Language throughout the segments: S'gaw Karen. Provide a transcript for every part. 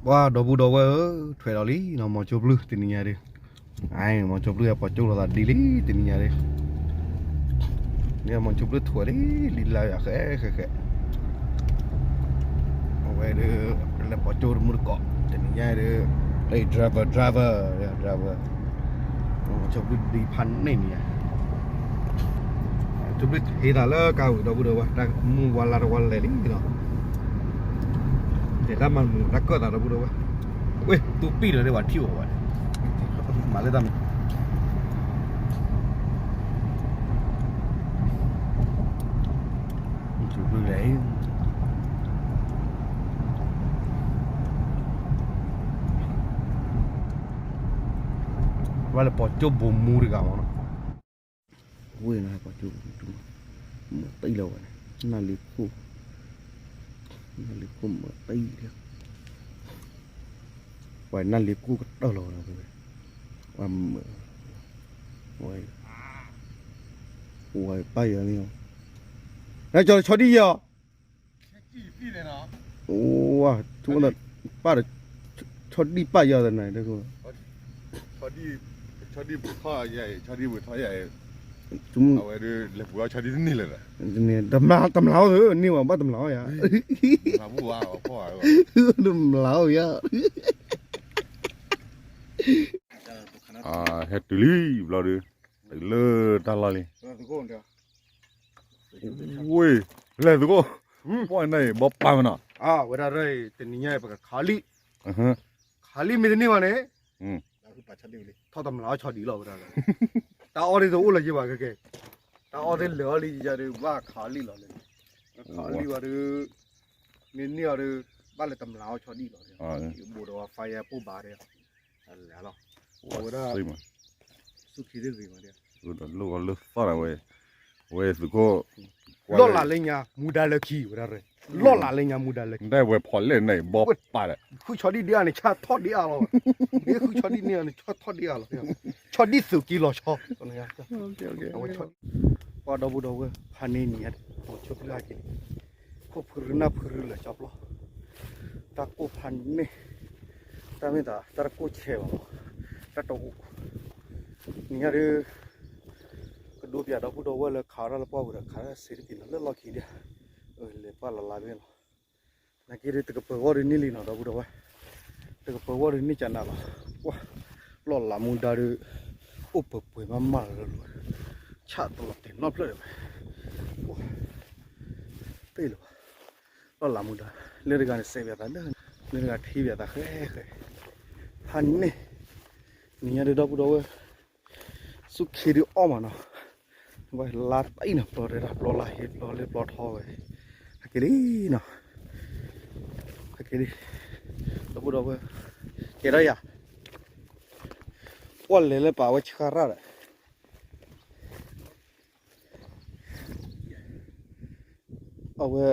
ပှၤဒီပုၢ်ဒီဝဲၢ်ဧၢ, ထွဲဒီးလံနီၤ မီၤကၠိဘျုၣ်တနံၤညါဒီး, အမီၤကၠိဘျုၣ်ဟဲပိာ်ကၠိလိာ်သးဒ်လံတနံၤညါဒီး, မီၤကၠိဘျုၣ်ထွဲလံ လံလၢယၤဃဲဃဲဃဲ, အဝဲဒီး လဲၤပိာ်ကၠိတမုၢ်တကိး တနံၤညါဒီး, driver driver driver, မီၤကၠိဘျုၣ်ဒ်ဖးန့ၣ်န့ၣ် ကၠိဘျုၣ်ဟ့သးလၢကါဝံၤဒီပုၢ်ဒီဝဲၢ် တၢ်မုၢ်ဝါလါတဝါလဲၤလံနီၤ, တဲတၢ်မၤမုာ်တၢ်ကၢၣ်သးဒီပုၢ်ဒီဝဲၢ်, ဝ့ၢ်သူပံၣ်လီၤဒ်ဝဲထံၣ်ဝဲဝဲန့ၣ်, မၤလၢတၢ်မံၤ ကၠိဘျုၣ်လဲၤ ဝဲလၢပိာ်ကၠိဘိမူတဂၤမနီၤ, ဝ့ၢ်န့ၣ်ပိာ်ကၠိဘိမူ, မ့ၢ်တံၢ်လီၤဝဲန့ၣ် နၢ်လ့ခိၣ်, နၢ်လ့ခိၣ်မ့ၢ်တံၢ်လီၤ, ဝဲနၢ်လ့ခိၣ်ကတၢၢ်လီၤဝဲ, ဝဲမ့ၢ်, ဝဲ, ဝဲပၢ်ယၤန့ၣ်, နကၠီလၢဆီဒံၣ်ယီၤ ဝါ, ပၢ်ဒီး, ဆီဒံၣ်ပၢ်ယၤသနာ်က့, ဆီဒံၣ်ပထီၣ်ယၤအံၤ, ဆီဒံၣ်ပထီၣ်ယၤအံၤ, အဝဲဒၣ်လဲၤပူၤအီၣ်ဆီဒံၣ်တန့ၢ်လၢၤဒီး, တမျး, တမျးအိၣ်သ့ၣ်, န့ၢ်ဝဲဘၣ်တမျးအိၣ်ယၤ, တမျးအိၣ်ယၤ, ဟဲတုၤလံဘျီဒီး, တုၤလၢတၢ်လီၢ်လံ ဝ့ၢ်, လဲၤသကိး, ပှၤန့ၣ်အံၤ ဘီပာ်မနီၤ, ဝဲဒၣ်ရၢၢ်အံၤ တနံၤညါအံၤ ပကခးလံ, ခးလံမ့ၢ်တန့ၢ်ဘၣ်န့ၣ်, ထီၣ်တမျးအီၣ်ဆီဒံၣ်လီၤဝဲဒၣ်, တၢ်အီၣ်သ့ၣ်တအိၣ်လၢၤယဘၣ်ကဲကဲ, တၢ်အီၣ်သ့ၣ်လၢာ်အီၣ်လံယၤဒီး ဘၣ်ခးလံလီၤလဲၣ်, ခးလံဝဲဒီး, မ့ၢ်န့ၢ်အီၤဒီး, ဘၣ်လဲၤတမျးအီၣ်ဆီဒံၣ်လီၤ, ဘိးဒီး fire ပိၢ်ဘၣ်ဒီး, လၢ်လီၤ, အဝဲဒၣ်, ဆူၣ်ခံသ့ၣ်ဂ့ၤမးဒီး, လၢသီၣ်ဒၣ်ဝဲ, ဝဲသုးခိၣ်, လီၢ်လၤလၢညါမူဒါလၢခံဝဲဒၣ်ရၢၢ်, လီၢ်လၤလၢညါမူဒါလၢခံ, ဒ်ဝဲဖီၣ်လဲၣ်န့ၣ် ဘီပာ်ဒီး, ဃုဆီဒံၣ်ဒ်အံၤန့ၣ် ဆၣ်ထီၣ်ဒ်အါလီၤ, မ့ၢ်ဃုဆီဒံၣ်န့ၢ်အီၤန့ၣ် ဆၣ်ထီၣ်ဒ်အါလီၤ, ဆီဒံၣ်သုးက့လီၤဆီ, ပှၤဒီပုၢ်ဒီဝဲၢ် ဖးန့ၢ်နံၤညါဒီး မီၤကၠိဘျုၣ်ဟဲက့ၤလံ, ခိၣ်ဖုရူနၢ်ဖုရူလၢာ်ကၠီပျီ, တၢ်ကိၢ်ဖးန့ၢ်, တၢ်မ့ၢ်သး တၢ်တကိၢ်ဆဲးဘၣ်မး, တၢ်တအိၣ်, နံၤညါဒီး ကဒိပၠးဒီပုၢ်ဒီဝဲၢ်လၢခးဝဲဒၣ်လၢပှၢ်ပူၤဒီး ခးဝဲဒၣ်စ့တက့ၤနီၤ လၢလီၢ်ခံဒီး, လဲၤပှၢ်လီၤလါဘ့ၣ်လီၤ, နာ်က့ဒီး တကပၤဂီၢ်ဒီးန့ၢ်လံနီၤ ဒီပုၢ်ဒီဝဲၢ်, တကပၤဂီၢ်ဒီးန့ၢ်ကနးလီၤ, ပှၢ်, လီၢ်လၤမူဒါဒီး, အိၣ်ပှဲၤပှဲၤမးမးလီၤလၢလီၤ, ဆၣ်တလီၤတဲာ်နီတဖျၢၣ်ဒီး, ပှၢ်, တ့ၢ်လၢၤဘၣ်, လီၢ်လၤမူဒါ, လၢတဂၤန့ၣ်စဲးပၠးသးလၢ, လၢတဂၤထံၣ်ပၠးသးဃဲဃဲ, ဖးန့ၢ်, နံၤညါဒီးဒီပုၢ်ဒီဝဲၢ် ဆူၣ်ခ့ဒုးအီၣ်မးနီၤ, ဝဲလါတပာ်အံၤနီၤ ပျီတဲဒၣ် ပျီလါဟ့ပျီလၢပျီထီဝဲ, ဟဲက့ၤလံနီၤ, ဟဲက့ၤလံ, ဒီပုၢ်ဒီဝဲၢ်, ကဲထီၣ်ယၤ, ပှၢ်လဲၤလၢပာ်ဝဲဆါရၣ်ဒီး အဝဲ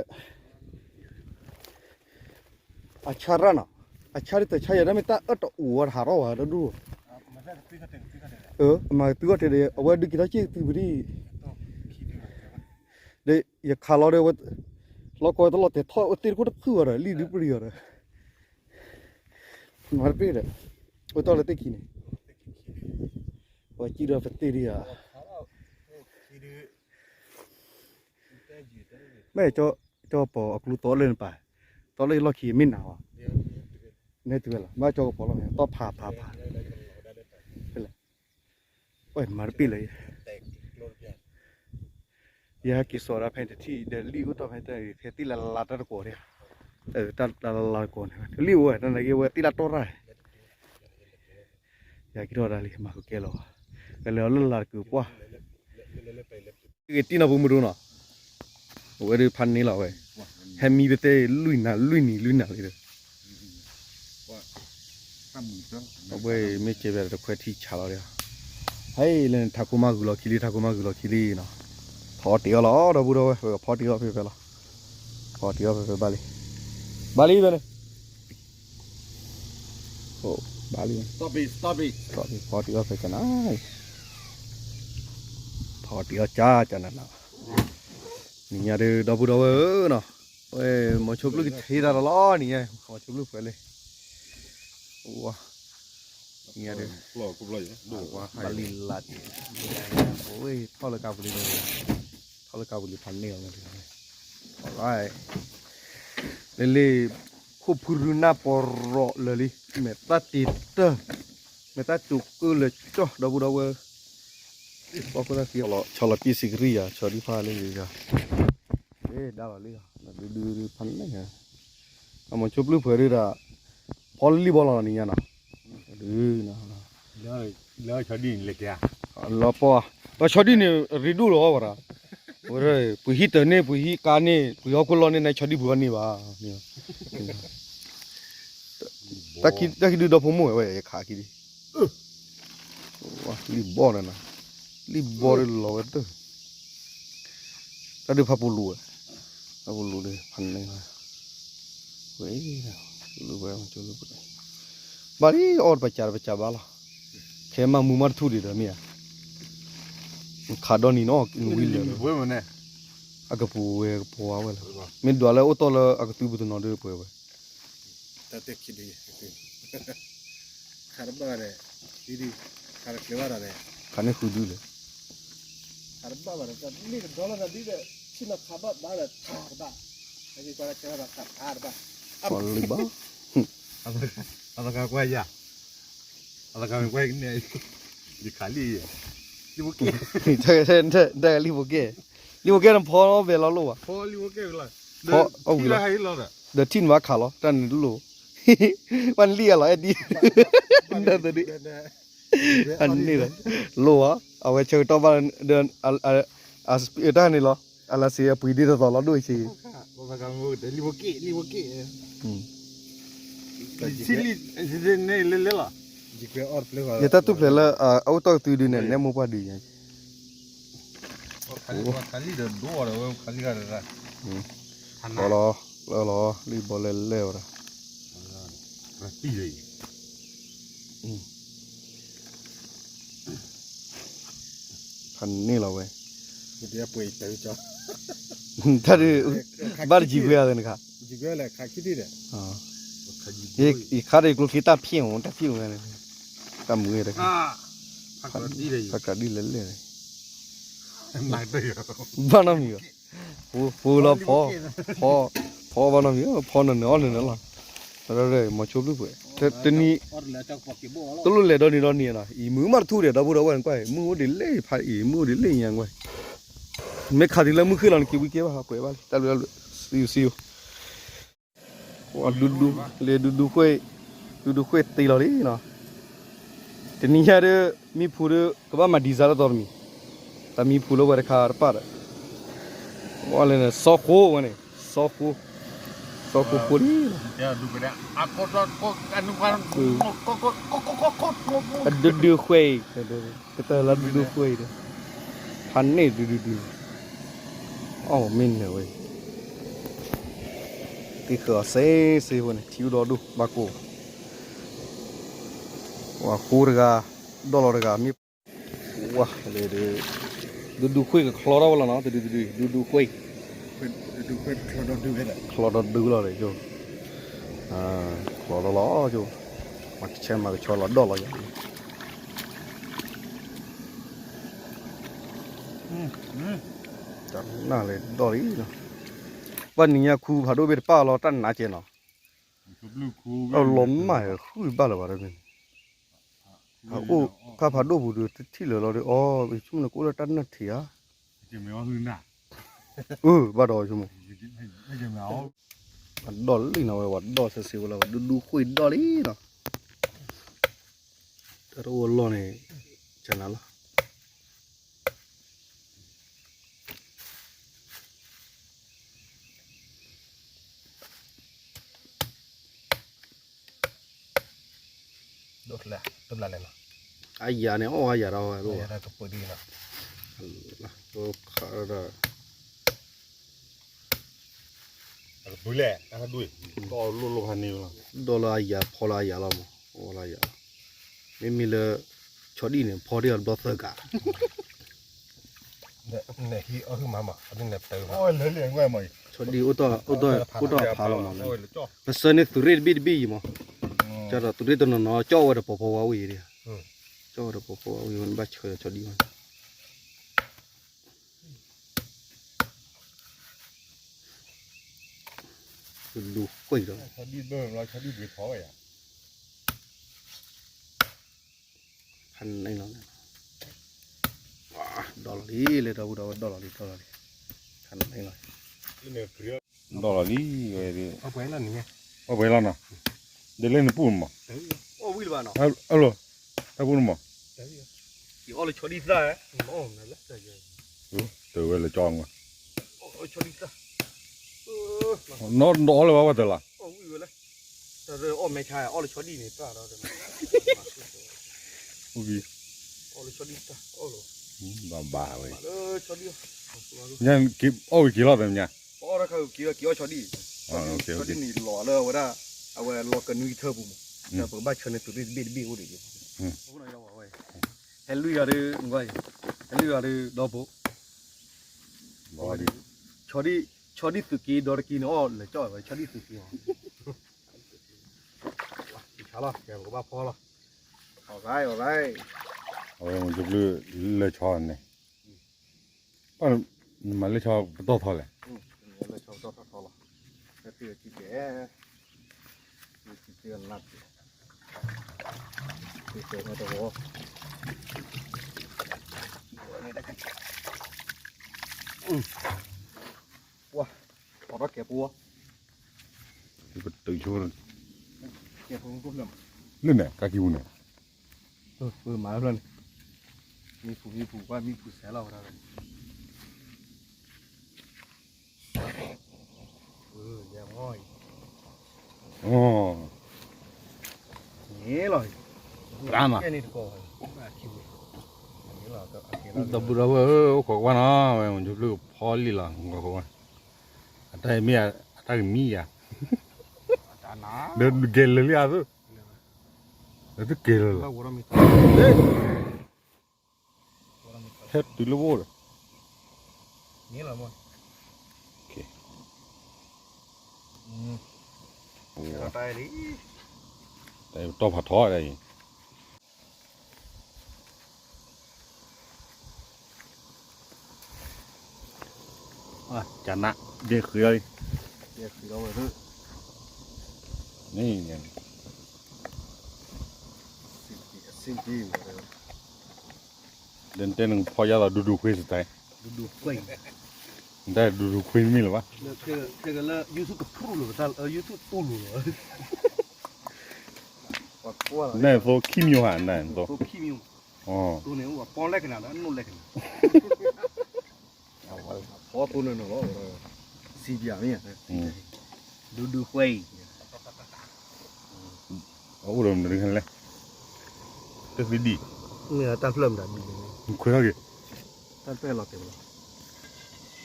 အဆါရၣ်နီၤ, အဆါဒ်တဆါယၤ တၢ်မ့ၢ်တၢ်အၢၣ်တအိၣ်ဝဲတဟးထီၣ်ဝဲတဒူၣ်, အမၤကသုဂီၢ်တဲဒီး အဝဲဒုးက့ၤထီၣ်စ့ၢ်ကသုပဒံၣ်, ဒီးယခးလီၤဒီး လီၢ်ကီၢ်တလီၤတဲာ်ထီၣ် အိၣ်သ့ၣ်တခိၣ်တဖုၣ်ဝဲဒီး လံၣ်ဒုးပရံၤအီၤဒီး မၤတပ့ၢ်ဒီး အိၣ်တ့ၢ်လၢသ့ၣ်ခံန့ၣ်, ပှၤစံၣ်ဒီးပသ့ၣ်ဒံးဧါ, မ့ၢ်ကၠီပီၤအကျိသီလၢနပၤ, သီလၢလီၢ်ခံမ့ၢ်နၤဝဲ, နဲတုၤဝဲလီၤ ဘၣ်ကၠီကပီၤလီၤ သီၣ်ဖးဖးဖး, ဖဲလဲၣ်, အိၣ်မၤတပ့ၢ်လၢ ယဟဲက့ၤစိာ်ဒၣ်ဖဲတထံၣ်ဒီးလံၣ်အိၣ်တီၢ်ဖဲတၢ်ဖဲတံၢ်လၢလါတၢ်တကိးဒၣ်, တၢ်လၢလါတကိးန့ၣ် လံၣ်အိၣ်ဝဲတၢ်နာ်က့ဝဲတံၢ်လၢတီၢ်ရၣ်, ယဟဲက့ၤထီၣ်ဒၣ်လံ မၤကကဲလီၤ, ကလဲၤအီၤလၢလါတကုာ်ပှၢ်, က့ၤတံၢ်နီၢ်ပူၤမုၢ်ဒိၣ်နီၤ, အဝဲဒၣ်ဖးန့ၢ်လီၤဝဲ, ဟဲမံပသ့ၣ်လွံၢ်နၤလွံၢ်နံၤလွံၢ်နၤလံဒီး အဝဲမ့ၢ်ကဲဘၣ်တခွဲထံဆးလီၤဒီး, ဟဲလၢထးခိၣ်မါဂုာ်လီၤခံလံ ထးခိၣ်မါဂုာ်လီၤခံလံနီၤ, ဖီတ့ၢ်အီၤလီၤ ဒီပုၢ်ဒီဝဲၢ် ပကဖီတ့ၢ်အီၤဖဲဖဲလီၤ, ဖီတ့ၢ်အီၤဖဲဖဲဘၣ်လံ, ဘၣ်လံဖဲန့ၣ်, ဘၣ်လံ, ဖီတ့ၢ်အီၤဖဲကနၤ, ဖီတ့ၢ်အီၤကကနၤနီၤ, နံၤညါဒီး ဒီပုၢ်ဒီဝဲၢ်ဧၢနီၤ, ဝဲမီၤဆိဘျုၣ်ကထံၣ်တၢ်လီၤလီၤ နံၤညါ မီၤဆိဘျုၣ်ပှဲၤလံ, ဝါ ညါဒီး ဘၣ်လံလၢ်တံၢ် ထီၣ်လၢကါပူၤလံ ထီၣ်လၢကါပူၤလံဖးန့ၢ်အီၤန့ၣ် လၢလံ ခိၣ်ဖုရူနၢ်ပီၢ်ရီးလၢာ်လံ မဲာ်သၣ်တ့တၢၢ် မဲာ်သၣ်ကၠိကၢၢ်လၢာ်ကၠီ ဒီပုၢ်ဒီဝဲၢ် ဆီလီၤပ့ၢ်စံးကရံယၤ ဆီဒံၣ်ဖးလၢယၤ ဒၣ်လီၤလံ ဒုဒုဖးန့ၢ် အမိၤဆိပျုၢ်ဖှဲးဒုဒၣ် ဖီလံၣ်ဘီလီၤနံၤညါနီၤ ဒု လၢဆီဒံၣ်န့ၣ် လီၤပီၢ် ပှၤဆီဒံၣ်န့ၣ် ရ့ဒိၣ်လီၤဝဲဒၣ် ဝဲဒၣ် ပှ့ၤဟံၣ်တၢၤန့ၣ် ပှ့ၤဟံၣ်ကါန့ၣ် ပှ့ၤဟီၣ်ခိၣ်လီၢ်န့ၣ် နဆီဒံၣ်ပှ့ၤဟီၣ်န့ၣ်ဘၣ် တၢ်ခံဒုဒီဖိမိၢ်ဝဲ ယခးခံဒု လံၣ်ဘီန့ၣ်နီၤ လံၣ်ဘီဒီးလီၤဝဲတၢ် တၢ်ဒုးဖးပူၤလူၤဝဲ ဖးပူၤလူၤဒီးဖးန့ၢ်ဝဲ ဝဲ လူၤဝဲ ဘၣ်လံအီၣ်တပစးတပစးဘၣ်လီၤ ခဲမၤမူမၤတထူၣ်ဒံးဒီးမ့ၢ်ဧါ ခးဒီနံၤနီၤ နဝံၤလၢာ် အကပူၤဝဲကပီၤဝဲလၢ မ့ၢ်ဒွးလၢအိၣ်တီၢ်လၢအကသူပူၤတနီၤဒုးပှဲၤဝဲ တၢ်တဲခံဒု ခးတဘၣ်ဒီး ဒ်ဒု ခးတကျဲၤဘၣ်ဒီး ခးန့ၢ်ဃုဒုလဲၣ် ခးတဘၣ်ဘၣ်ဒီး မ့ၢ်ကဒီလီၤသးဒ်ဒီး ဆ့ၣ်နီၤခးဘၣ်ဘၣ်ဒီးထးတဘၣ် ဟဲက့ၤကွၢ်လၢဆဲဘၣ်ခးထးတဘၣ် ပီၤလံဘၣ် အသကၤကွၢ်ယၤ အသကၤမ့ၢ်ကွၢ်ကန့ၣ် ယခးလံ လံဘိကဲ တၢ်လံဘိကဲ လံဘိကဲနဖီဝဲလီၤလိၣ်ဘၣ် ဖီအဝံၤလီၤ ဒီးထံၣ်နဘၣ်ခးလီၤ တၢ်န့ၣ်တလိၣ် ပှၤနလံၣ်အလီၤအဲၣ်ဒံး နတဒု အန့ၣ်လီၤ လိၣ်ဘၣ် အဝဲဆၢကတီၢ်ဘၣ်ဒီး တၢ်န့ၣ်လီၤ အလါစ့အပှ့ၤဒ်သိးသိးလီၤဒိၣ်ဆံး ယတၢ်တူၢ်ဖျဲးလၢ အအိၣ်တီၢ်ကသုဒုန့ၣ် နဲမိၢ်ပှၢ်ဒုးညါ လီၤလီၤ လီၤလီၤ လံဘီလဲၤလဲၤဝဲဒၣ် ဖးန့ၢ်လီၤဝဲ တၢ်ဒုး ဘၣ်တယံၤကွံာ်အသးနခါ ယခါဒီးကျိချံတၢ်ဖံးအီၤ တၢ်ဖံးအီၤဝဲန့ၣ် တၢ်မုာ်ဝဲတခါ ဖးကးဒ်လဲၣ်လဲၣ်န့ၣ် ဘၣ်နီတမံၤဘၣ် ဖိလီၤဖီ ဖီ ဖီဘၣ်နီတမံၤ ဖီနၤနၤအီၣ်နၤနၤလီၤ မိၤဆိဘျုးပှဲၤ တနံၤ တလိၣ်လဲၤဒီနံၤဒီနံၤနီၤ အံၤမုၢ်မးတထူၣ်ဒီး ဒီပုၢ်ဒီဝဲၢ်နကွၢ် မုၢ်အိၣ်ဒံးလၢဖးအံၤ မုၢ်အိၣ်ဒံးလၢညါကွၢ် မ့ၢ်ခးတုၤလၢမုၢ်ဃ့ၢ်လီၤနက့ၤဝံက့ၤဘၣ် ပှဲၤဘၣ်လံ တၢ်ဘျုးတၢ်ဘျုး စံယိၤစံယိၤ ဒူဒူ လၢဒူဒူဃ့ၢ် ဒူဒူဃ့ၢ်တ့လီၤလံနီၤ တနံၤညါဒီး မံဖူဒီး ကဘၣ်မၤဒံစါလၢသီတမံၤ တၢ်မံဖူလၢဝဲတခါတပၣ်ဒီး ဝဲလၢန့ၣ် စီၤဃိဝဲန့ၣ် စီၤဃိ စီၤဃိဃိလံ အဒူဒူဃ့ၢ် ကတၢၢ်လၢဒူဒူဃ့ၢ်အံၤဒီး ဖးန့ၢ်ဒူဒူဒူ အီၣ်မ့ၢ်နၢၤဝဲ က့ၤဃုာ်အီၤစ့စ့ဝဲန့ၣ် ထံအိၣ်ဒီဒိၣ်ဘၣ်ကိၢ် ဝဲဃိတဂၤ ဒီၣ်လီၤတဂၤ မ့ၢ် ဝဲလၢ ဒူဒူဃ့ၢ်ကချီထီၣ်ဝဲလီၤနီၤ တဒုတဒု ဒူဒူဃ့ၢ် ချီဒီဒုလီၤဒီး ချီဒီလီၤလီၤ ကဆဲမၤကဆှီလီၤဒီၣ်လီၤယၤ တၢ်နၢ်လဲၤဒီၣ်လံနီၤ ဘၣ်နံၤညါခူဖးဒိၣ်ဘ့ၣ်တပၣ်လီၤ တၢ်နးကဲနီၤ အလီၤမၢ်ဃုဘၣ်လၢၤဘၣ်တမ့ၢ် ဖးအိၣ် ဖးဖးဒိၣ်ပူၤဒီး တထံၣ်လၢၤလီၤဒီး အီ ဆိကမိၣ်နကအိၣ်လၢတၢ်နၢ်ထံးဧါ အၢ ဘၣ်ဒီးဆိကမိၣ် အဒီၣ်လံနီၤဝဲ ဝဲဒီၣ်စ့စ့ဝဲလီၤ ဝဲဒူဒူဃ့ၢ်ဒီၣ်လံနီၤ တၢ်တအိၣ်အလီၢ်န့ၣ် ကနၤလီၤ ဒိၣ်တဘျီလဲၣ်နီၤ အယၤန့ၣ် အီၣ်အယၤဒီးဝဲ ကပၢဒ်နီၤ ခးဒီး အကပၢလဲၣ် အဒွံၣ် ဒီၣ်လိၣ်လိၣ်ဖးန့ၢ်လီၤ ဒီၣ်လၢအယၤ ဖီလၢအယၤလီၤမး အီၣ်လၢအယၤလီၤ မ့မ့ၢ်လၢ ဆီဒံၣ်န့ၣ် ဖီဒံၣ်အီၤတဘျီသၢကး ဆီဒံၣ်အိၣ်တီၢ် အိၣ်တီၢ်အဖးလီၤမး ပစၢန့ၢ်သုးရ့ၣ်တဘ့ၣ်တဘ့ၣ်အံၤမး ကၢ်ဒီးသူၣ်ရ့ၣ်တနီၤနီၤ ကၠီၣ်ဝဲဒီးပိာ်ဖီဝါဝံၤဒီး, ကၠီၣ်ဝဲဒီးပိာ်ဖီဝါဝံၤ ဝဲနဘၣ်ဆၢဒီးဆီဒံၣ်ဝဲ ဒူဃ့ဒီး, ဖးန့ၣ်လီၤ, ဒီလီၤလံ လၢဒီပုၢ်ဒီဝဲၢ် ဒီလီၤလံ ဒီလီၤလံ, ဖးန့ၣ်လီၤ, ဒီလီၤလံ, ပှဲၤလီၤနီၤ, ဒ်လဲၣ်နပူၢ်မး, အီၣ်ဝံၤလၢၤဘၣ်နီၤ, အလီၤ, တၢ်ပူၢ်နမး, ယအီၣ်လၢဆီဒံၣ်သၣ်, တဝဲလၢကၠီငါ, နီၢ်ဒီးအီၣ်လၢၤဘၣ်ဝဲတၢ်လီၤ, အီၣ်ဝံၤဝဲလၢ, တၢ်အီၣ်မဲာ်ဆါ အီၣ်လၢဆီဒံၣ်န့ၣ် တၢ်ဒီး, အီၣ်လၢဆီဒံၣ်တၢ်အီၣ်လၢၤ, ဘၣ်ဘၣ်ဝဲ, ညါက့ၤအီၣ်ဝံၤက့ၤလီၤတမ့ၢ်ညါ, အီၣ်တၢ်ခါက့ၤအီၣ်ဆီဒံၣ်, ဆီဒံၣ်န့ၣ်လီၤလၢအဝဲဒၣ်, အဝဲလီၤကနွံထၢပူၤမး, ပကဘၣ်ဆၢန့ၢ်သူၣ်ရ့ၣ်တဘ့ၣ်တဘ့ၣ်အိၣ်ဒံး, ဟဲလွံၢ်ဂၤဒီး, ဟဲလွံၢ်ဂၤဒီး ဒီဖိ, ဆီဒံၣ်သုးက့ဒီတက့ၤန့ၣ် အီၣ်လၢၤကၠီၣ်ဝဲ ဆီဒံၣ်သုးက့အီၤ, ဆါလီၤ ကဲပကဘၣ်ဖီလီၤ, alright alright, အဝဲမ့ၢ်တဘျုးလၢဆီန့ၣ်, နမၤလၢဆီပတီၢ်ထီလဲၣ်, လၢဆီပတီၢ်ထီထီလီၤ, ကဲ, ပှၤ, ပှၤကဲပူၤ, ပတုာ်ဆိ, လၢန့ၣ် ကါကံၢ်ပူၤန့ၣ်, မၤဖျၢၣ်န့ၣ်, မံဖူမံဖူကွၢ်မံဖူစဲးလီၤဝဲဒၣ်, န့ၣ်လီၤ, တၢ်မး, ဒီပုၢ်ဒီဝဲၢ်ဧၢ အိၣ်ခိးကွၢ်နီၤ ဝဲမ့ၢ်တဘျုးဖီလံလီၤ, အတၢ်မံယၤ, အတၢ်ကမံယၤ, ဒီးကဲလၢာ်လံအသိး, ဒီးတကဲလၢာ်လီၤ, ဟဲတုၤလၢဘိၣ်ဒီး, တၢ်တီၢ်ဖးထီဒၣ်အံၤ ကနၣ် ဒဲဃံလီၤလံ, ဒဲဃံလီၤဝဲ, န့ၣ်, ဒဲတဲနကဖီယါလီၤ ဒူဒူခွ့ style, ဒူဒူခွ့, နတၢ်ဒူဒူခွ့မ့ၢ်လၢၤဘၣ်, လၢ YouTube ကဖူၣ်လိာ်, YouTube တူၢ်လိာ်လီၤ, နသိခံမျိုးဟါ နသိ, သိန့ၣ် ပီလဲကနၤဒီး နိၣ်လဲကနၤ ဖီသိန့ၣ်နီၤလီၤ, စံးပၠးမ့ၢ်, ဒူဒူခွဲအံၤ, အအိၣ်ဒီးမနုၤလဲၣ်, တသံဒံၣ်, မ့ၢ်တၢ်ဖျၢၣ်မတၤဒံၣ်, ခွဲထီၣ်က့ၤ, တၢ်ဖျၢၣ်လီၤတဲာ်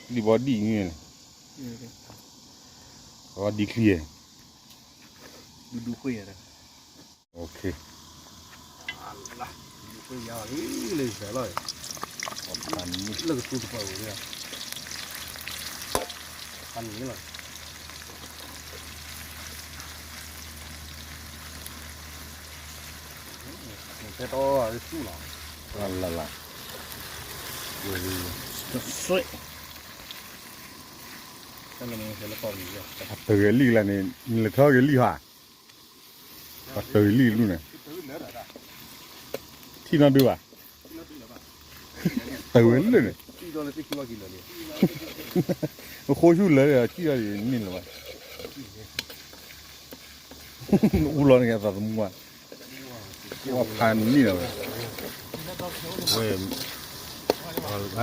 လီၤ, ဒံၣ်ဘီဒံၣ်န့ၣ်, ဘီဒံၣ်ချံ, ဒူဒူခွဲ, လၢကသူတပှၢ်ဝဲ, ဖးန့ၣ်လီၤ, တဲတီအစုလီၤ, လၢ်လၢ်, ဆွဲ, အတဂဲၤလံလၢ်န့ၣ် နလဲၤထီၣ်ဂဲၤလံဟါ ပှၤတၢၢ်လံလူၢ်န့ၣ်, ထံၣ်နီၣ်ဒုဘၣ်, တၢၢ်ဝဲလၢာ်န့ၣ်, အဃိဆူၣ်လၢာ်ဒီး ထံၣ်ဒီးန့ၣ်လၢၤဘၣ်, အူလီၤန့ၣ်အသးသမူဘၣ်, ဝဲဖးန့ၣ်လီၤဝဲ, ဝဲ, လၢ လီၤ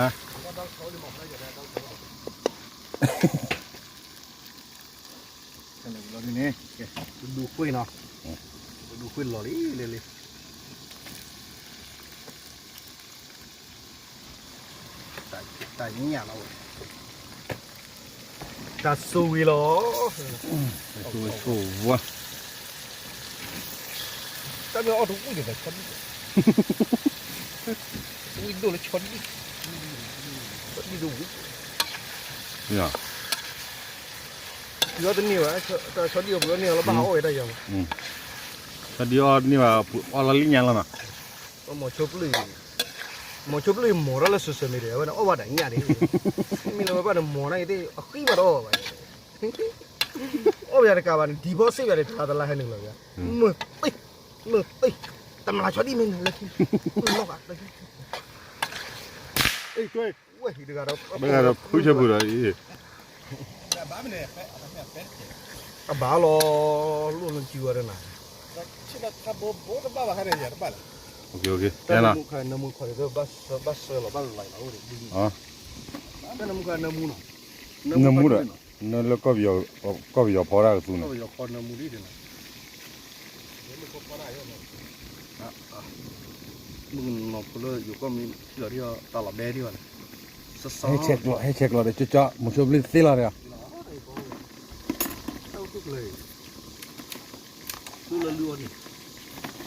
ဒ်န့ၣ်, ပဒူခွံနီၤ, ပဒူခွံလီၤလံလံလံ, တၢ်ညၣ်လီၤဝဲ, တၢ်ဆိၣ်ဂ့ၤလီၤ, ဆိၣ်ဂ့ၤဆိၣ်ဝါ, တၢ်မ့ၢ်အီၣ်တဝံၣ်ဒီးဆီဒံၣ်, ဝံၣ်ဒိၣ်လၢဆီဒံၣ်, ဆီဒံၣ်တဝံၣ်, ပှၤတန့ၢ်ဘၣ်, တၢ်ဆီဒံၣ်အပှၤတန့ၢ်လီၤ ဘၣ်ဟးအီၣ်ဝဲတၢ်ယၤမး, တၢ်ဒ်အီၣ်န့ၢ်ဘၣ် အီၣ်လီၤလံညါလီၤနီၤ. မိၤဆိပျုၢ်, မိၤဆိပျုၢ်မိၤထီၣ်လၢ social media ဝဲန့ၣ် အီၣ်ဘၣ်ဒီးညၣ်ဒၣ်, မ့ၢ်လၢဝဲဘၣ်န့ၣ် မိၤန့ၣ်ကသ့ၣ် အဃံဘၣ်ဒီးအီၣ်ဘၣ်, အီၣ်ဘၣ်ယၤတကးဘၣ်န့ၣ် ဒံးဘီစ့ၣ်ယၤန့ၣ် တလါတလါဟဲနုာ်လီၤယၤ, မုၢ်သ့ၣ်, မုၢ်သ့ၣ်, တမျးဆီဒံၣ်မ့ၢ်နလၢခံ, လီၤဂာ်လၢခံ, ဝဲဟံးတဂၤဒီး ဖုဆၢပူၤဒီးအံၤ အဘၣ်လီၤ, လိၣ်လၢစုဝဲဒၣ်နၤ, တဘၣ်ဘၣ်, နမူခါနမူခါဒီး ဘၣ်ဆှၢလီၤ ဘၣ်လီၤလီၤအိၣ်ဒီး, နမူခါနမူနီၤ, နမူဒီး နလၢ ကီၢ်ပယီၤဖီဒၣ်ကသူန့ၣ်, ကီၢ်ပယီၤဖီနမူဒ်န့ၣ်နီၤ, မုၢ်ကနီၤဖိလၢယိၤကီၢ်မံၤ ထံၣ်လီၤဒ်အီၤ တၢ်လီၤဘဲဒ်အီၤန့ၣ်, ဟဲဆဲးကျိး ဟဲဆဲးကျိးဒီး ကၠီကၠီ မိၤဆိပျုၢ်သ့လီၤဒီး ဖီတ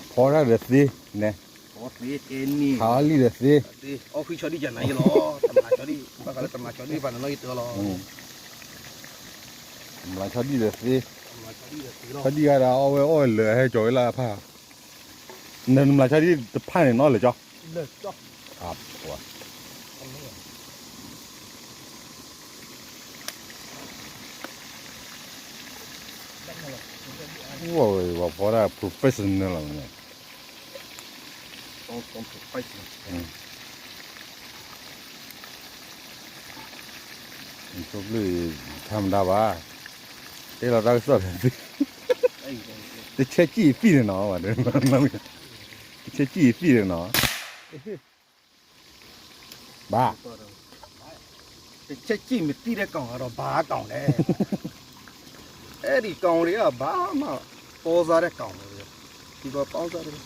ၢ်ဒီးသ့န့ၣ်, ဖီလံဒီးသ့, အီၣ်ဃံဆီဒံၣ်ကနၤယလီၤ, တမျးဆီဒံၣ် ဘၣ်ဃးလၢတမျးဆီဒံၣ်ဘၣ်န့ၣ်နီၢ်ယတၢ်လီၤ, တမျးဆီဒံၣ်ဒီးသ့, ဆီဒံၣ်ဂၤဒီးအီၣ်ဝဲအီၣ်လၢာ်ဟဲကၠီၤဝဲလၢအဖၣ်, နတမျးဆီဒံၣ်တဖၣ်န့ၣ်နီၢ်လၢာ်ကၠီ ဝဲ ဝဲဖီဒၣ် professional လီၤန့ၣ်, ဆိပျုၢ် ထါမတၤဘၣ်, တဲလီၤတၢ်ကစီၣ်ဒီး တဆဲးကံၣ်အသံၣ်န့ၣ်နီၤ, တဆဲးကံၣ်အသံၣ်န့ၣ်နီၤ, ဘၣ် တဆဲးကံၣ်မ့ၢ်သံၣ်ဒီးကီၢ်ဒီးဘၣ်ကီၢ်လဲၣ်, အဲဒံးကီၢ်ဒံးဘၣ်မး, ပီစါဒီးကီၢ်, ပီစါဒီး,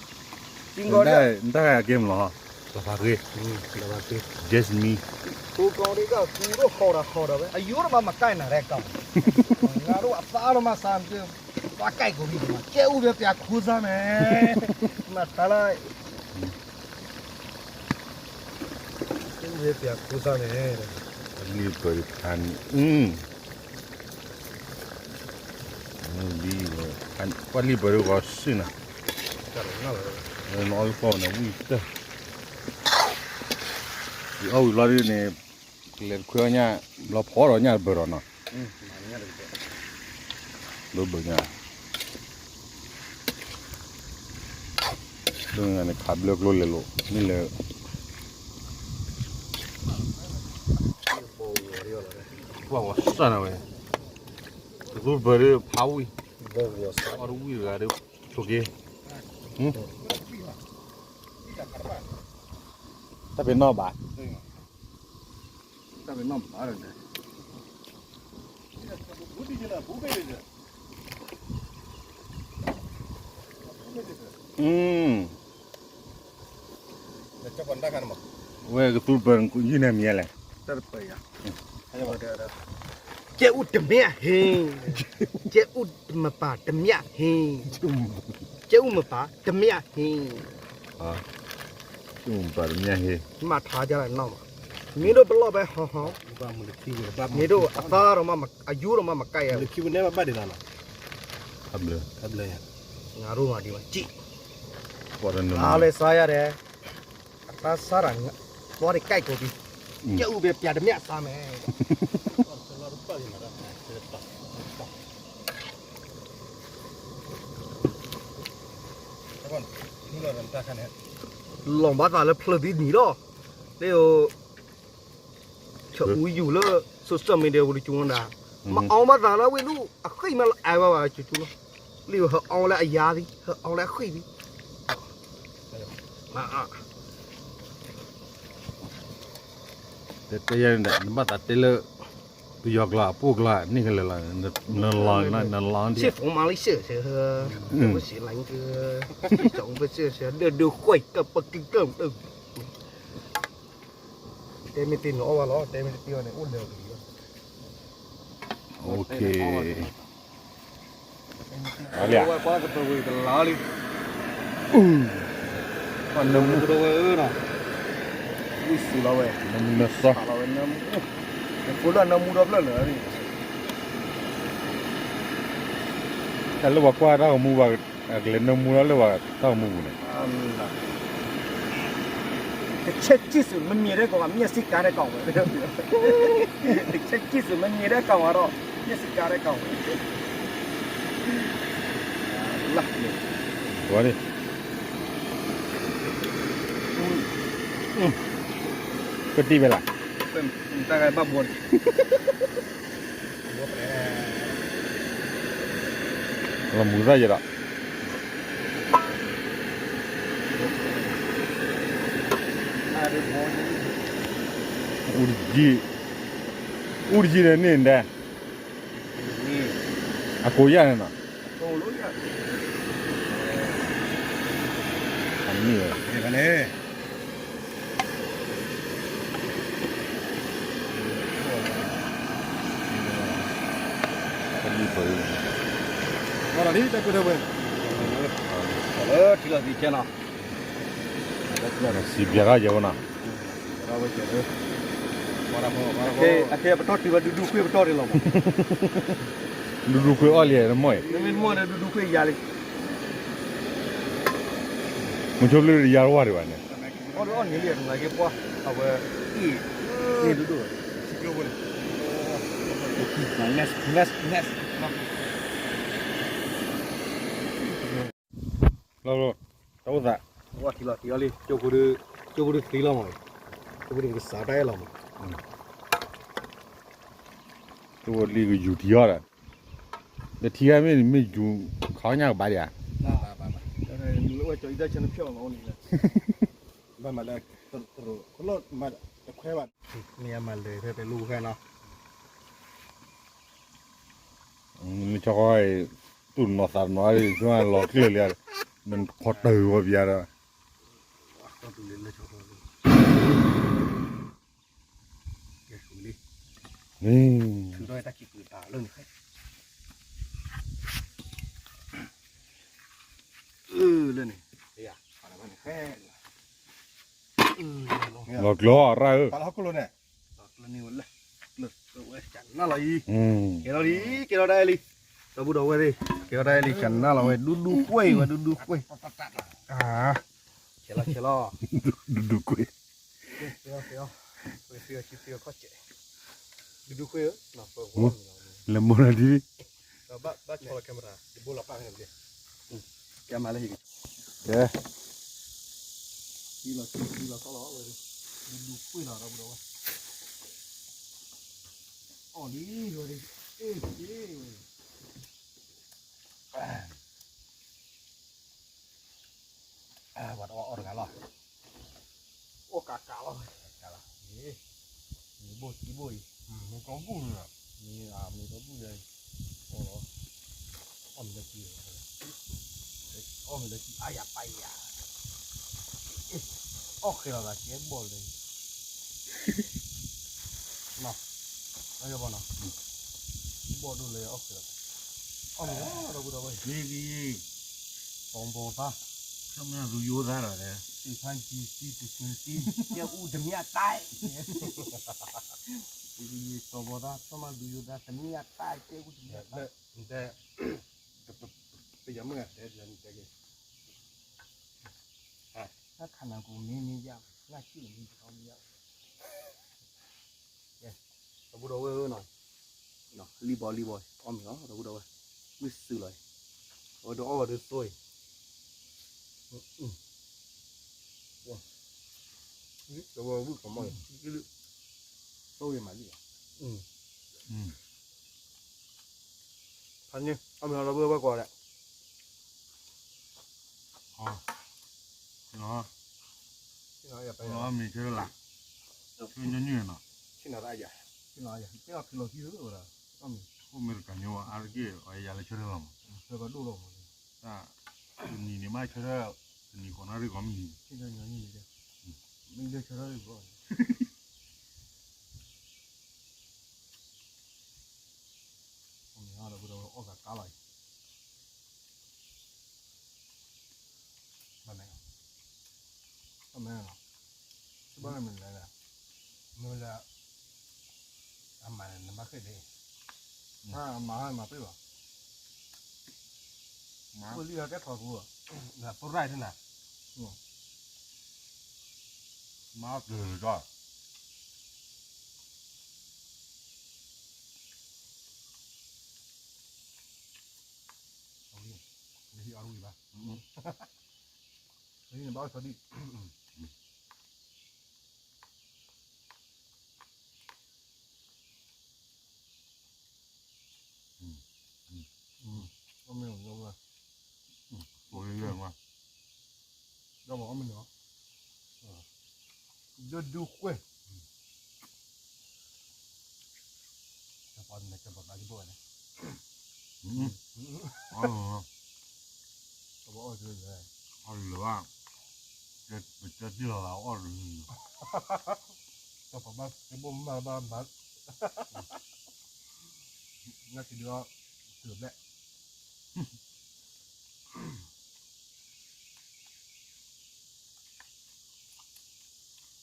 နတၢ်ဂ့ၢ်မလီၤ, လီၤဖးဂ့ၤ, just me, ဃိကီၢ်ဒံးကီၢ် ကူဒိၣ်ဟီၣ်ဒီးဟီၣ်ဒီးဝဲ အယိဒိၣ်မးမကၢ်နၤရဲၣ်ကီၢ်, နၤဒိၣ်အသးဒိၣ်မးစၢ် ပှၤကဲကိးမံၤမး ကဲအူဝဲပျးခူစါန့ၣ်, မၤထါလၢ ကဲအူဝဲပျးခူစါန့ၣ်, ပှၤလံၢ်ပၢၢ်ဒံးဖးန့ၣ်, ပှၤလံၢ်ပၢၢ်ဒံးဂီၤစ့ၢ်နၤ, နအီၣ်လၢပီၢ်န့ၣ် ဝံၣ်တၢ်, ယအီၣ်ဝံၤဘျီဒ်န့ၣ်, ကလဲၤတခွဲအီၣ်ညၣ်, ဘျီဖီဒီးညၣ်တဘၢၣ်ဒီးနီၤ, ဘၢၣ်ဘၢၣ်ညၣ် ဒ်န့ၣ်ခးဘျၢကျိလဲၤလိာ် မ့ၢ်လၢ ပှၤဝဲစၢ်နၤဝဲ, ကသူဘၢၣ်ဒီးဖးဝံၣ်, အီၣ်တဝံၣ်တဂၤဒီး, ဆိက့, တၢ်ပ့ၤနီၣ်ဘၣ်, တၢ်ပ့ၤနီၣ်ဘၣ်ဒီး ဝဲကသူပၢၢ်ယုၢ်န့ၣ်မံၤလဲၣ်, ကဲအူတမ့ၢ်ဟ့ၣ်, ကဲအူမပာ်တမ့ၢ်ဟ့ၣ်, ကဲအူမပာ်တမ့ၢ်ဟ့ၣ်, ကဲအူမပာ်တမ့ၢ်ဟ့ၣ်, မၤထါကနီၣ်မး, မ့ၢ်ဒိၣ်ပလီၢ်ဖဲဟီဟီ, မ့ၢ်ဒိၣ်အသးဒီးမး အယူဒီးမးမကဲယၤ, ဘၣ်ဒ်လီၤနီၤ, နၤဒိၣ်မးဒ်မးကံၣ်, အါလဲၤစါယၤဒဲး, အတၢ်စါတၢ် ပှၤတကဲကိးပံၤ, ကဲအူဘဲပျးတမ့ၢ်အသးမဲာ် လီၤဘၣ်သးလၢဖျၢၣ်သံနံၤလီၤ, လၢ ဆၢအူယူၤလၢ social media ပူၤတကၠူနဒၣ်, မအီဘၣ်သးလၢဝံၣ်လူၢ် အဃံမ့ၢ်လၢအဝဲဘၣ်ကၠူကၠူလီၤ, လံဟၢအီလၢအယါသံ ဟၢအီလၢအဃံသံ, တဲယဲန့ၣ် နဘၣ်သးတဲလၢ ပယီၤကျိာ်အပှိၢ်ကျိာ်န့ၣ်ကလဲာ်လီၤ, နလီၤ, နလီၤဒ်, ဆ့ၣ်ဖိမၤလံဆ့ၣ်ဆ့ၣ်, ဆ့ၣ်ဖိဆ့ၣ်လံက, ဆ့ၣ်ဖိဆ့ၣ်ဆ့ၣ် ဒၢဒုးဃွဲၢ်ကပကကၢၢ်, တဲမ့ၢ်တ့ၢ်န့ၣ်အီၣ်ဘၣ်လီၤ, တဲမ့ၢ်တ့ၢ်အီၣ်န့ၣ် အိၣ်လၢာ်ကလံၤလီၤ, ဝဲကွၢ်ကပၤဝံၤကလါလံ, ပှၤနၢမူကတဝဲဧၢနီၤ, ဝံၣ်စူၤလီၤဝဲ, နမူနစီ, နဖိလၢအနၢမူဒီဖျၢၣ်လၢာ်, တၢ်လၢပှၤကွၢ်တၢ်ဂီၤမူဘၣ် အကလဲၤနၢမူလၢပှၤတၢ်အိၣ်မူပူၤန့ၣ်, တချက်ကြည့်စု မမြင်တဲ့ကောင်က မျက်စိကန်းတဲ့ကောင်ပဲ, တချက်ကြည့်စု မမြင်တဲ့ကောင်ကတော့ မျက်စိကန်းတဲ့ကောင်ပဲ, လၢန့ၣ်, ဝါန့ၣ်, ကတံၢ်ဝဲလၢ, တၢ်ဂၤဘၣ်ဘိန့ၣ် လီၤမူသၣ်ယဲဒီး, အူတကံ, အူတကံန့ၣ်န့ၣ်ဒဲး, အကိးယၢ်န့ၣ်နီၤ, အမ့ၢ်ဝဲ ထံလီၤသံကဲနီၤ, စံးပျဲထီၣ်ယဲဝဲနီၤ, အခဲပတီၢ်တုၤဝဲ ဒူဒူခွ့ပတီၢ်ဒံးလီၤမး, ဒူဒူခွ့အီၣ်လံတမီၢ်အံၤ, မ့မ့ၢ်တမီၢ်န့ၣ် ဒူဒူခွ့ယၤလံ, မုဆိဘျုးတယါတဝၢ်ဒံးဘၣ်န့ၣ်, အီၣ်ဒ်အီၣ်န့ၣ်လံ နက့ပှၢ် အဝဲအံၤ, န့ၣ်ဒူဒူ, လီၤလီၤ, တၢ်အိၣ်သး, ဝါထံလီၤသံအီၤလံ, ကၠိဖိဒုးသံလီၤမး, ကၠိဖိဒုးကစးတၢ်အဲၣ်လီၤမး, ကၠိဖိလံကယူၤထံအီၤဒီး, ဒီးထံဂၤမ့ၢ်မ့ၢ်ယူၤခီညါကဘၣ်ဒံးဧါ, ဘၣ်မးလၢ, တခွဲဘၣ်, မ့ၢ်အမၤလၢဖဲဖဲလူၤခဲနီၤ မ့ၢ်ဆီဃီအံၤ, သူၣ်နီၤသးနီၤလံ သူလီၤကျၢၢ်လံ, မ့ၢ်ခီတၢ်ဂီၤပယါဒီး, ထုးထီၣ်တၢ်ခံးကွံာ်တၢ်လၢန့ၣ်, လၢန့ၣ်, လီၤကျၢၢ်ရၣ်ဧၢ န့ၣ်ဝဲလၢ, ကဲထီၣ်လံ, ကဲထီၣ်ဒၣ်လံ, ဒီပုၢ်ဒီဝဲၢ်သ့ၣ်, ကဲထီၣ်ဒၣ်လံ, ကၠးနၢ်လီၤဝဲ ဒူဒူကွ့ၢ်ဝဲ ဒူဒူကွ့ၢ်, ဆဲးလီၤဆဲးလီၤ, ဒူဒူကွ့ၢ်, ဒူဒူကွ့ၢ်, လဲၤမိၢ်လီၤဒ်, ကဲမးလၢဟံၣ်, ကဲ, လီၤလီၤ, ဒူဒူကွ့ၢ်လီၤ ဒီပုၢ်ဒီဝဲၢ်, အီၣ်လံဝဲ, အ့ၣ်, ပှၤတအီၣ်အီၣ်တဂၤလီၤ, အီၣ်ကးကးလီၤ, မ့ၢ်ဘိၣ်သံဘိၣ်အံၤ, မ့ၢ်ကီဘိၣ်န့ၣ်, မ့ၢ်အမ့ၢ်ကီဘိၣ်ယၤအံၤ, အီၣ်လီၤ, အီၣ်မ့ၢ်လၢကံ, အီၣ်မ့ၢ်လၢကံအါယၤပာ်ယၤ, အီၣ်ဃဲလီၤသးကဲဘီၣ်လၢ နီၤ, ဘီၣ်ဒိၣ်လၢအီၣ်ဃဲလီၤ, အီၣ်မ့ၢ်လီၤ ဒီပုၢ်ဒီဝဲၢ်, စီၤဘီသး, စီၤမၢ်သူယိသးဒီး, စီၤဘီသး, စီၤမၢ်သူယိသး တမ့ၢ်အတၢ်ကဲအူတမ့ၢ်အတၢ်, ပယီၤမုၣ်တဲ, တဲက့ၤ, တၢ်ခါနၤကိးမ့ၢ်မ့ၢ်ယါ, နၢ်က့ၣ်မ့ၢ်တခီမ့ၢ်ယါ, ဒီပုၢ်ဒီဝဲၢ်ဧၢနီၤ, လံဘီလံဘီ, အီၣ်မ့ၢ်လီၤ ဒီပုၢ်ဒီဝဲၢ်, ဝံၣ်စုလီၤအံၤ, အဝဲဒၣ်အီၣ်ဝဲဒၣ်သိအံၤ, ဒီပုၢ်ဝဲၢ်ဝံၣ်ကမီၢ်အံၤ, သိဂ့ၤမးလံ, ဖးန့ၣ် အီၣ်မ့ၢ်လီၤ ဒီပုၢ်ဝဲၢ်ကွၢ်ဒီး မ့ၢ်ဆၢလၢ်, ဆၢညီနုၢ်နီၤ, အိၣ်မ့ၢ်တကးညီအါတက့ၢ် အယၤလၢဆၢထၢၣ်လီၤမး, တၢ်တနံၤန့ၣ်မးဆၢထၢၣ်, တနံၤဃီနၣ်ရံၣ်ဂီၤမနုၤ, မ့ၢ်လၢဆၢထၢၣ်လီၤ, အီၣ်ကကါလီၤအံၤ ဘၣ်မ့ၢ်, ဘၣ်မ့ၢ်နီၤ, တဘၣ်မ့ၢ်လဲၣ်, မ့ၢ်လၢ အမၤန့ၣ် နဘၣ်ဃ့ၢ်ဒ့, အမၤဟီမၤပ့ၢ်ဘၣ်, ပလံၢ်ကဲထီၣ်ကိး, ပရၢ်တနၤ, မၤကၢၤဒီး, လၢဟံၣ်အီၣ်ဝံၣ်ဘၣ်, လၢဟံၣ်န့ၣ်ဘၣ်အီၣ်ဆီဒံၣ်, အီၣ်မ့ၢ်န့ၣ်, ဒိၣ်ဒိၣ်ဃဲ, ကပီၤန့ၣ် ကပီၤဘၣ်ကဘိၣ်ဝဲန့ၣ်, အီၣ်လၢၤဘၣ်, ပတဲတံၢ်လီၤလၢအီၣ်လၢၤ, ကပီၤဘၣ်ကဘိၣ်မးဘၣ်မး, နကဒုးအီၣ်, တုၤဘျဲၣ်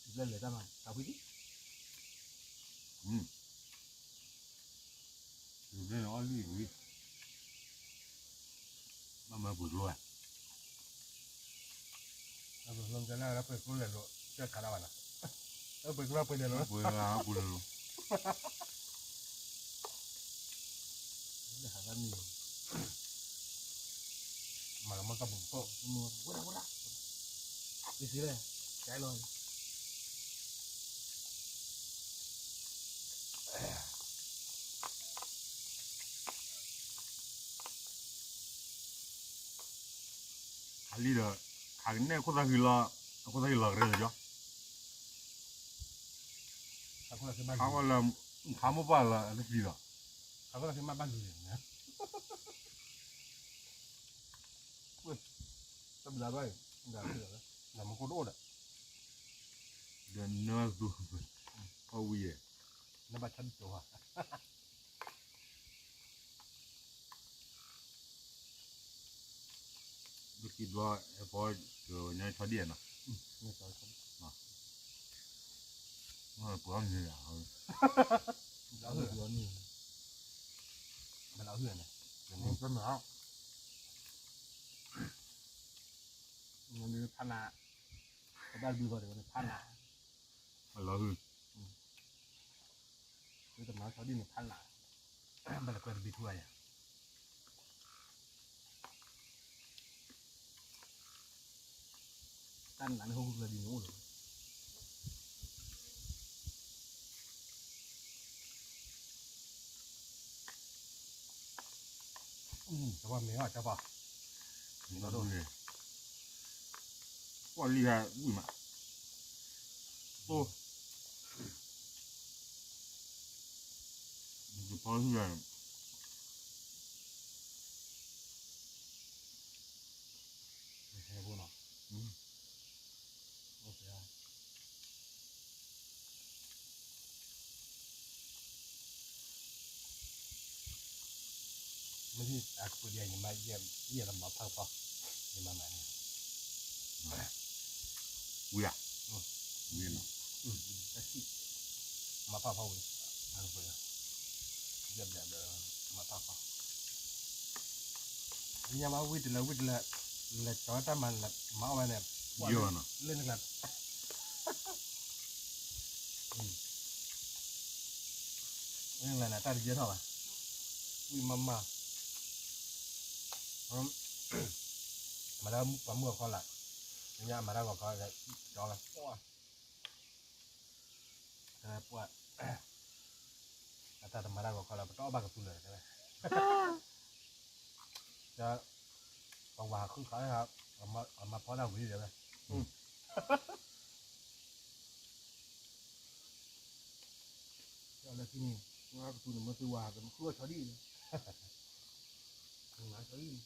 ဘျဲၣ်လဲၤတၢ်မၤ တၢ်ဖှံသံ, တုၤဘျဲၣ်န့ၣ်အီၣ်လံဝံၤ, ဘၣ်မၤပှဲၤကျိဧါ, ပှဲၤကျိလဲၤလိာ် ကဲခးဒၣ်ဘၣ်နီၤ, ပှဲၤကျိပှဲၤလဲၤလိာ်, ပှဲၤကျိပှဲၤလဲၤလိာ် ဟးတၢ်မံၤ, မၤလီၤမၢ်ကၢ်ပူၤဖီၣ်, ဝဲဒၣ်ဝဲဒၣ်, ယစံးလဲၣ်, ကဲလီၤ, ခးလံဒီး, ခးကနဲၣ်ခိၣ်သၣ်ဃံလီၤ, အခိၣ်သၣ်ဃံလီၤကရဲၣ်လၢယီၤ, ခးဝဲလၢ, ခးမိၢ်ပှၢ်လၢအတသံလီၤ, ခးခိၣ်သၣ်ဃံမ့ၢ်ဘၣ်လံန့ၣ်, တဘျီဘၣ်, နမူခိၣ်တအိၣ်ဒီး, ဒီးနသူ, ကီၢ်ဝံၤယဲၢ်, နဘၣ်ဆါဒံၣ်ကၠိဧါ လၢခံဘျီ, အဖီ, ကညါဆီဒံၣ်နီၤ, ပှၤန့ၣ်, ဘၣ်လီၤဟုၣ်န့ၣ်, ဖးနး, ကဘၣ်ဒုးဘၣ်ဒီးဖးနး, ဘၣ်လီၤဟုၣ်, တမၤဆီဒံၣ်န့ၣ်ဖးနး, ဘၣ်လီၤကွဲတဘံထူဧါယၤ တၢ်နးန့ၣ်ဟိၣ်ကျၢၤဒ်န့ၣ်အိၣ်လီၤ, ကဘၣ်မ့ၢ်အီၣ်ကဘၣ်, ကွၢ်လံဟဲဝံၣ်မး, အိၣ်, ယဖီဟံၣ်, ဟဲဖိနီၤ, မ့ၢ်အကပၤဒ်အံၤ ယမၤယဲၢ်လၢမၤဖးကပီၤ, ယမၤမၤန့ၣ်, ဝံၤဧါ, ဝံၤနီၤ, မၤဖးဖီဝံၤ, ယဲၢ်ဘျဲၣ်ဒီး, မၤဖးဖီ ညါဘၣ်ဝံၤတလၢဝံၤတလၢ, လဲၤကၠီတၢ်မၤလၢမၤအီၣ်ဝဲန့ၣ်, လၢနကလၢ, လၢနကလၢန့ၣ် တၢ်တယဲၢ်ထီၣ်ဘၣ်, ဝံၤမၤမၤ, မၤတၢ်ပှၤမုၢ်ဂီၤခီလာ်, ညါမၤတၢ်ဂီၤခီ, ကၠီလၢ, ပှၤ, အတၢ်တမၤတၢ်ဂီၤခီလၢ ပတအီၣ်ဘၣ်ကသူလၢာ်တဲဝဲ, ပဝၤဃုခး, အမၤဖီဒၣ်ဝံၤတဲဝဲ, လၢခံန့ၣ်, ကသူန့ၣ်မ့ၢ်သုဝၤ မ့ၢ်ဃုအီၣ်ဆီဒံၣ်, မၤဆီဒံၣ် ဆီဒံ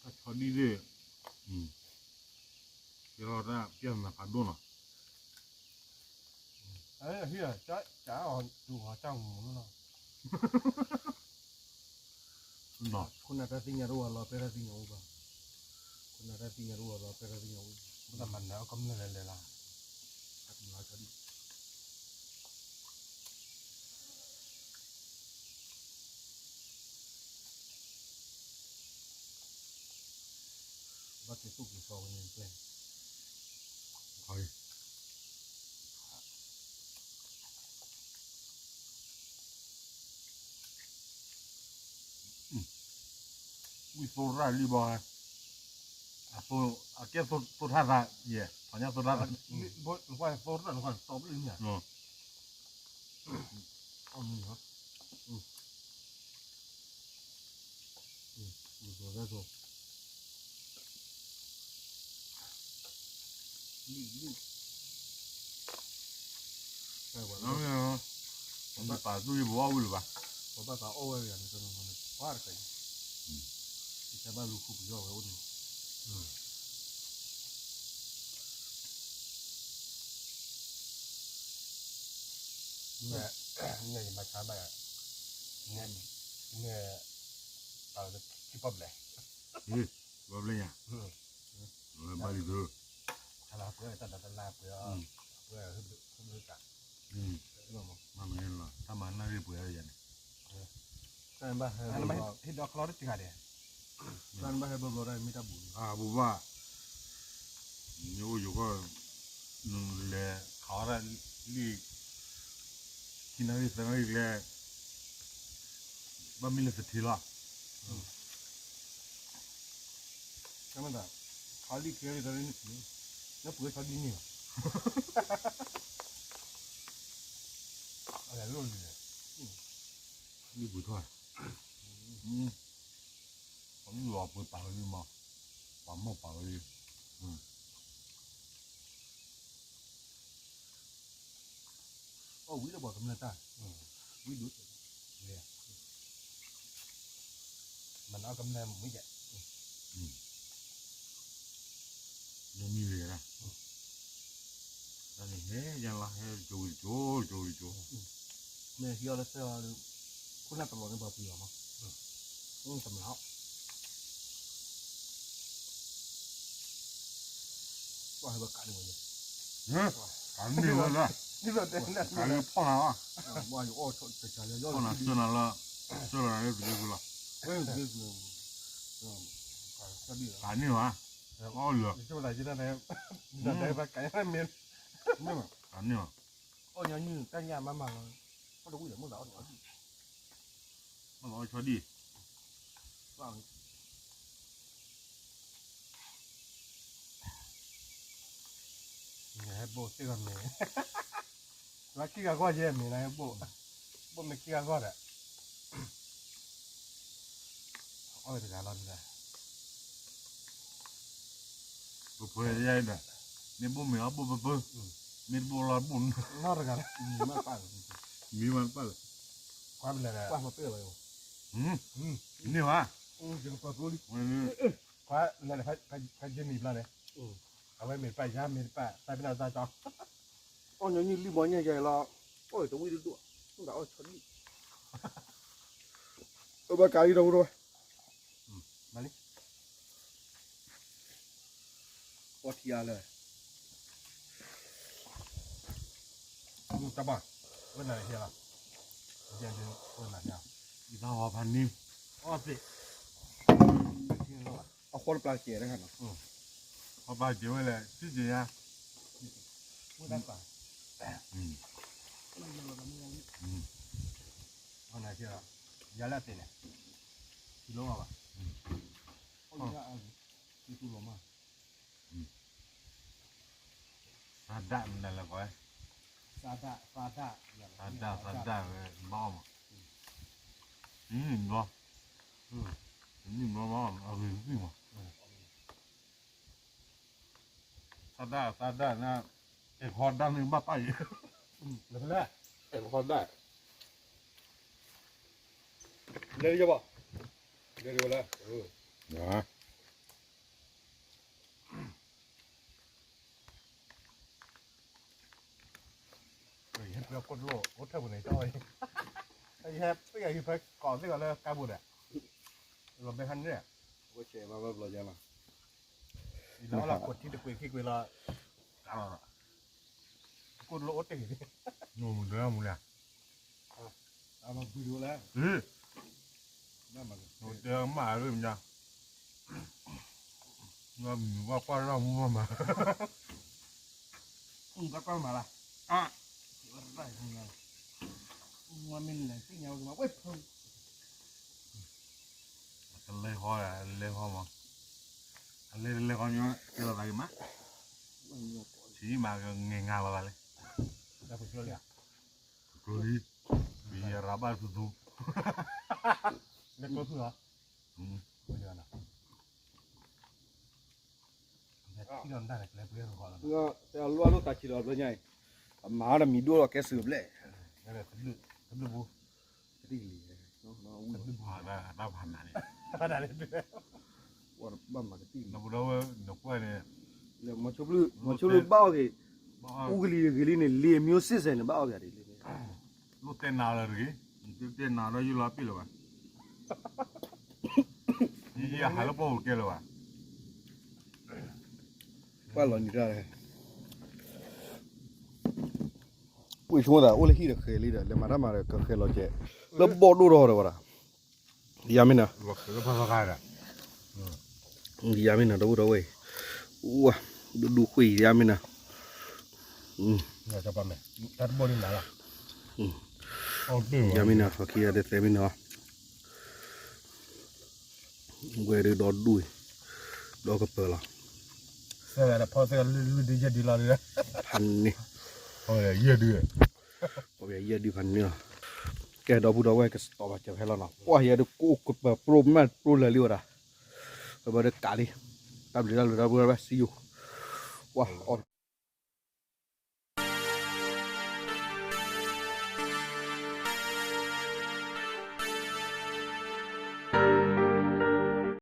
ၣ်သ့ၣ်, ကဲထီၣ်တၢ်ပျၢ်နၤဖးဒိၣ်နီၤ, ဟံၣ်, ကးအီၤတူၢ်အီၤတၢ်မူနီၤ, ခိၣ်နၢ်တၢ်သ့ၣ်ညါတအိၣ်လီၤ ပဲတၢ်သ့ၣ်ညါအိၣ်ဘၣ်, ခိၣ်နၢ်တၢ်သ့ၣ်ညါတအိၣ်လီၤ ပဲတၢ်သ့ၣ်ညါအိၣ်, မ့ၢ်တမၤနၢၤအီၣ်ကမျၢၢ်လဲၤလဲၤလီၤ, အကမၤဆီဒံၣ် ဘၣ်က့ၤသူၣ်က့ၤသီဝဲန့ၣ်ကျဲ ဝံၣ်သိရၣ်လံဘီ, အကဲသိထၣ်သးယဲ, ထီၣ်ညါသိထၣ်သး, သိရၣ်နခွၣ်တီပလံညါ, အမံၤနီၤ, သိရၣ်သိ ပာ်သူၣ်ယဘၣ်အီၣ်ဝံၣ်လၢၤဘၣ်, ပဘၣ်သးအီၣ်ဝဲယၤန့ၣ် တနီၤနီၤန့ၣ် ပှၤတခါအံၤ, ယဘၣ်လူၤခူပယီၤဝဲအိၣ်န့ၣ်, နဲယမၤဆါဘၣ်ယၤ, နဲ, နဲ, ပာ်လီၤခံပီၣ်ဘျဲၣ်, ပီၣ်ဘျဲၣ်ညါ, ဘၣ်လံသု, ဆါလီၤပှဲၤတၢ်ဒီးတလါပှဲၤအီၤ, ပှဲၤဟၢဘျုးတၢ်, မ့ၢ်လီၤ တၢ်မၤနၢ်ရံၣ်ပှဲၤအီၤယၤန့ၣ်, တၢ်ဘၣ်ဟဲ, ဟ့ၣ်ဒီးချီတတဂၤဒဲး, တၢ်ဘၣ်ဟဲဘျီဘျီတၢ်မ့ၢ်တၢ်ဘူးန့ၣ်, အဘူးဘၣ်, မ့ၢ်အိၣ်ယိၤခီၣ်, နလဲၤခးအီၣ်တၢ်လံ, ခံနၣ်ရံၣ်သၢနၣ်ရံၣ်ကျဲ, ဘၣ်မ့ၢ်လၢသထ့လီၤ, တၢ်မ့ၢ်သး, ခးလံခဲအံၤတၢ်ရ့နုာ်ပူၤ, နပှ့ၤဆီဒံၣ်န့ၣ်လီၤ, အလဲၤလိၣ်လံလဲၣ်, လံပှ့ၤထီၣ်, ပှၤမုၣ်လီၤပှ့ၤပာ်ဝဲလံမး, ပှၤမိၢ်ပာ်ဝဲလံ, အီၣ်ဝံၤလၢပှၤကမျၢၢ်တၢ်, ဝံၤဒိၣ်, မၤနအီၣ်ကမျၢၢ်မုၢ်ယဲ, မ့ၢ်မံၤဝဲဒၣ်, တၢ်န့ၣ်ဟဲယလီၤဟဲကၠိဝံၤကၠိ, ကၠိဝံၤကၠိ, မ့ၢ်ဟံးအီၤလၢသၢအီၤ, ခိၣ်နၢ်တလီၤန့ၣ်ပှၤပှ့ၤအီၤမး, တမျၢ် ပှၤဟဲဘၣ်ကးန့ၢ်ဝဲလဲၣ်, ကးန့ၢ်ဝဲလၢ, ကးန့ၢ်ဖီၣ်နၤဘၣ်, ဖီၣ်နၤစၢနၤလၢ, စၢလီၤနၤလၢတဒ့ဃုလီၤ, ကးန့ၢ်ဘၣ်, အီၣ်လၢ, ကးန့ၢ်ဘၣ်, အီၣ်ညီနုၢ်တၢ်ညၣ်မးမးလီၤ, အီၣ်တဝံၣ်ဒီးမ့ၢ်သးအီၣ်တဝံၣ်, မ့ၢ်သးအီၣ်ဆီဒံၣ် နဟဲဘိၣ်သ့ၣ်ဂီၤမ့ၢ်, လၢခံဂၤဂီၢ်ယဲမ့ၢ်နဟဲဘိၣ်, ဘိၣ်မ့ၢ်ခံဂၤဂီၢ်ဒီး, အီၣ်ဝဲတဂၤလီၤဒ်လဲၣ်, ပဖဲယဲဒီး, မ့ၢ်ဘိၣ်မ့ၢ်အီၣ်ဘိၣ်ပပၢ, မ့ၢ်တဘိၣ်လီၤဘိၣ်, နီၢ်တဂၤလၢ, မံမးတပၣ်လၢ, န့ၢ်ဘၣ်, ခွါလဲၤဖဲယမံၤဘျီန့ၣ်, အဝဲမ့ၢ်တပၣ်ယၤမ့ၢ်တပၣ် သးပ့ၤနီၣ်သးကီ, အီၣ်ညီနုၢ်လံမီၢ်ညါယဲလီၤ, အီၣ်တဝံၣ်တဒိၣ်, မ့ၢ်သးအီၣ်ဆီဒံၣ်, အဘၣ်ကးလံဒီပုၢ်ဝဲၢ်, မၤလံ အီထံအါလၢ, တၢ်ဘၣ်, ဝဲနၤဟဲလီၤ, ယဲဒၣ်ဝဲနၤဟဲလီၤ, ယသးဝီဖးန့ၣ်, အီၣ်သ့ၣ်, အဃီတပျၢ်ကဲးတခါနီၤ, အပျၢ်ကဲးဝဲလဲၣ် ထံၣ်က့ၤညါ, ဝဲဒၣ်ပၢ်, ဝဲနၤဟဲလီၤ, ယၤလၢအသ့ၣ်န့ၣ်, ထံလီၤဘၣ်, ထံတူၢ်လီၤမး သးဒၣ်မနုၤလဲၣ်ကွၢ်, သးဒၣ်, သးဒၣ်, သးဒၣ်ဝဲဘၣ်အီၣ်မး, နံၣ်ဘျီ, နံၣ်ဘျီမး အဂ့ၤသံၣ်မး, သးဒၣ်, သးဒၣ်နၤ, အဲၣ်ခီဒၣ်န့ၣ်ဘၣ်ပၢ်အံၤ, အဲၣ်ခီဒၣ်, လဲၤယဘၣ်, လဲၤဝဲလၢ ယဟဲပှ့ၤအီၣ်ကိၣ်တလိၣ် အိၣ်ထဲပူၤန့ၣ် တအီၣ်အံၤ, ယဟဲပှ့ၤအံၤဖဲကိးသ့ၣ်ဂီၤလၢကါပူၤဒီး, လီၤဘဲဟါန့ၣ်, ဝဲဆဲးဘၣ်ဘၣ်ဘျီယါလီၤ, ယလီၤလၢခိၣ်ထံတကွ့ၤခံကွ့ၤလီၤ, ကါလီၤ, ကိၣ်တလိၣ်အိၣ်တ့ၢ်, မူဒၢမူလၢ, အဘၣ်ဘုဒိၣ်လဲၣ်, တဲမၤရ့မညါ, မ့ၢ်ဘၣ်ကွၢ်ရၢ်မူဘၣ်မး, ဘၣ်ကွၢ်မးလၢ်, မ့ၢ်လဲၤသ့ၣ်ညါဝဲကမးဝဲ, ကလဲၤဃီ, လဲၤဃီမး, အလဲၤလဲၤဃီညီကဲလီၤသးဂ့ၤမး, ဆံးမးကငဲၤငါလီၤသးလံ, ကျိလံ, ပယရၤဘၣ်သူသူ, လဲၤကျိဖုၣ်လီၤ, ထံၣ်ဒီးနတၢ်လဲၤကျဲပှဲၤဃီလီၤ, တဲအလွၢ်လိာ်သးဆံးဒီးဘျီညါအံၤ, အမၤအီၤဒီးမံၤဒိၣ်လီၤကဲစၢးဘျဲၣ်, တဘျုး, တဘျုးဘိ, တဘျုးဘိ, တၢ်ဖးနးန့ၣ်, ဘၣ်မၤကတံၢ်န့ၣ်, မီၤဆိဘျုး, မီၤဆိဘျုးဘၣ်အီၣ်က့ၤ, အူကလံၤဂ့ၤလံန့ၣ် လံာ်မျိုးစစ်ဆယ်န့ၣ် ဘၣ်အီၣ်က့ၤဒ်လံန့ၣ်, လိၣ်တဲနၤလၢတဂ့ၤ, တဲနၤဒီးယုၢ်လီၤပ့ၢ်လၢၤဘၣ် ယဟးလၢပှၢ်ပူၤတကဲလၢၤဘၣ်, ပှၢ်လီၤနံၤတၢ်လဲၣ်, ဝ့ၢ်ဆိသးအိၣ်လၢဟံၣ်ဒီးဃဲၤလံဒီး လဲၤမၤတၢ်မၤဒီးကဃဲၤလီၤကဲး, လၢဘီၣ်ဒိၣ်ထီၣ်ဒီးဝဲဒၣ်, ယမ့ၢ်နၤ, ယမ့ၢ်နၤ ဒီပုၢ်ဒီဝဲၢ်, ဝါ, ဒူဒူဃ့ၢ်ယမ့ၢ်နၤ, ယမ့ၢ်နၤ ဟီခံဂၤဒုးသဲမ့ၢ်နၤ, ဝဲဒုးဒီဒူၣ်အံၤ, ဒီကပၢၤလီၤ, သၢဂၤဒီးဖီသၢဂၤလွံၢ်ဒုယဲၢ်ဒုလီၤ, ဖးန့ၢ်, ယဲၢ်ဒု, ယဲၢ်ဒုဖးန့ၢ်လီၤ, ကဲဒီပုၢ်ဒီဝဲၢ် ကစတီၤဘၣ်စၢၤဖဲလီၤနီၤ, ပှၢ်ယဲဒုးကအိၣ်ကပၢၤပြိမးပြိလၢာ်လံဝဲဒၣ်, ပဘၣ်ဒီးကးလံ, တၢ်ဘျုးတၢ်ဘျုးဒီပုၢ်ဒီဝဲၢ် see you, ပှၢ်အီၣ်